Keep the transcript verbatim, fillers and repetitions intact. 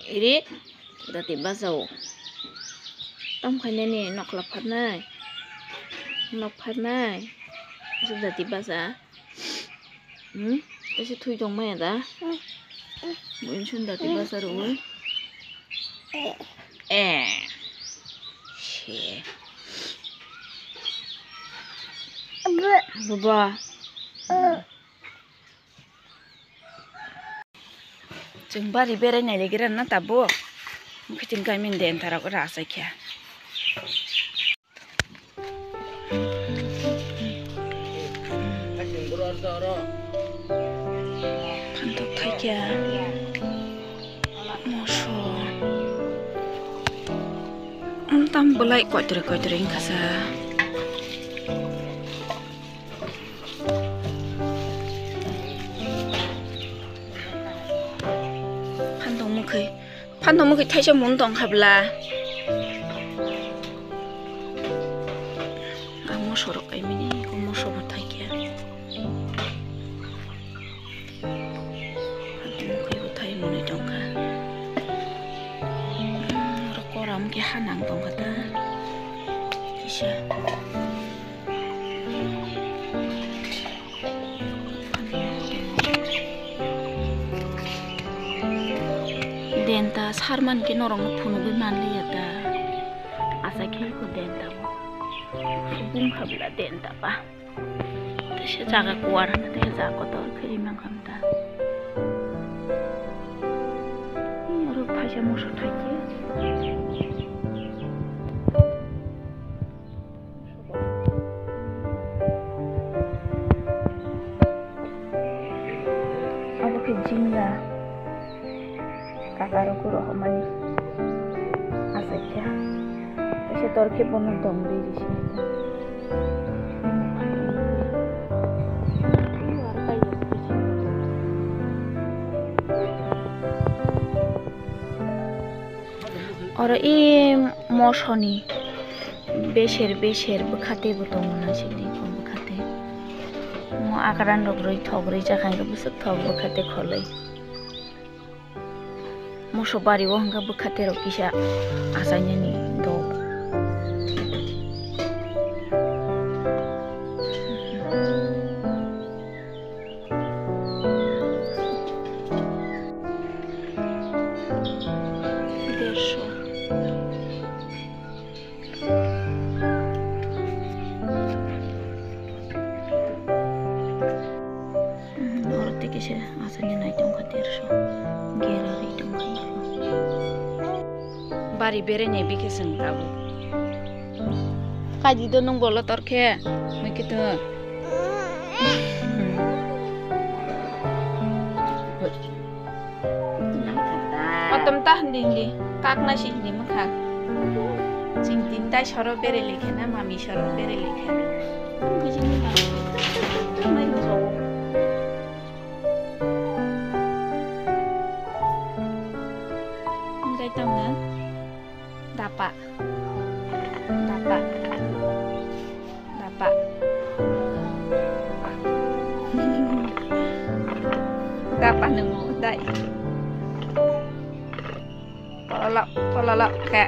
Iri, dati basa o. Tam khainani nokla pharnai. Nok pharnai. Aswk dati basa. Hmm? Kaisa thui tong maya da? Buini sundati basa rwui. Eh. Se. Baba. Chwng bari berai nai lagi rana tabuk. Mukhiting kaimin den tarok rasa kya. Phantok thaikya. Moso. Tam belai koitre koitre wngkha sa. Phantok mukhui. Phantok mukhui thaisa mun tong kha bla. Ang moso rok kaimini, ko moso bo thaikya. Phantok mukhui bo thai mwnwi tong kha. Hmm, oro koram khe ha nang tong kha ta. Kisa. Denta sarman khe norokno phunugwi manliya ta. Asa khe ko denta bo. Subung khabla denta ba. Tesa jaga kuar hwnkhe tesa jaga kotor khe rimang khamta. Oro thaisa moso thaikhe. Abo khe jingla. Kaka rok kuro hamani. Asai khe. Kaisa tor khe bono dong ri ri sini. Oro i mosoni beser beser bwkhate bo tongo na sini ko bwkhate. Mo akran rok rwi thok rwi jakha hwnkhe bwswk thok bwkhate kholwi. Moso bari o hwnkhe bwkhate rok kisa achainani dok. Dersho. Oro tei kisa asani nai tongkha dersho. Gera ri tongkha. Bari berai nai bikhe chwng tabuk. Kaidi do nwng bolo tor khe, mui khe to. Kotom ta hindi hindi, kak na si hindi mukha. Ching tin tai soro bere lekhe na, mami soro bere lekhe. Hindi hindi mami. Mai no so. Hindi tam na. Dapa. Dapa. Dapa. Dapa nungo dai. Pololo, pololo, khe.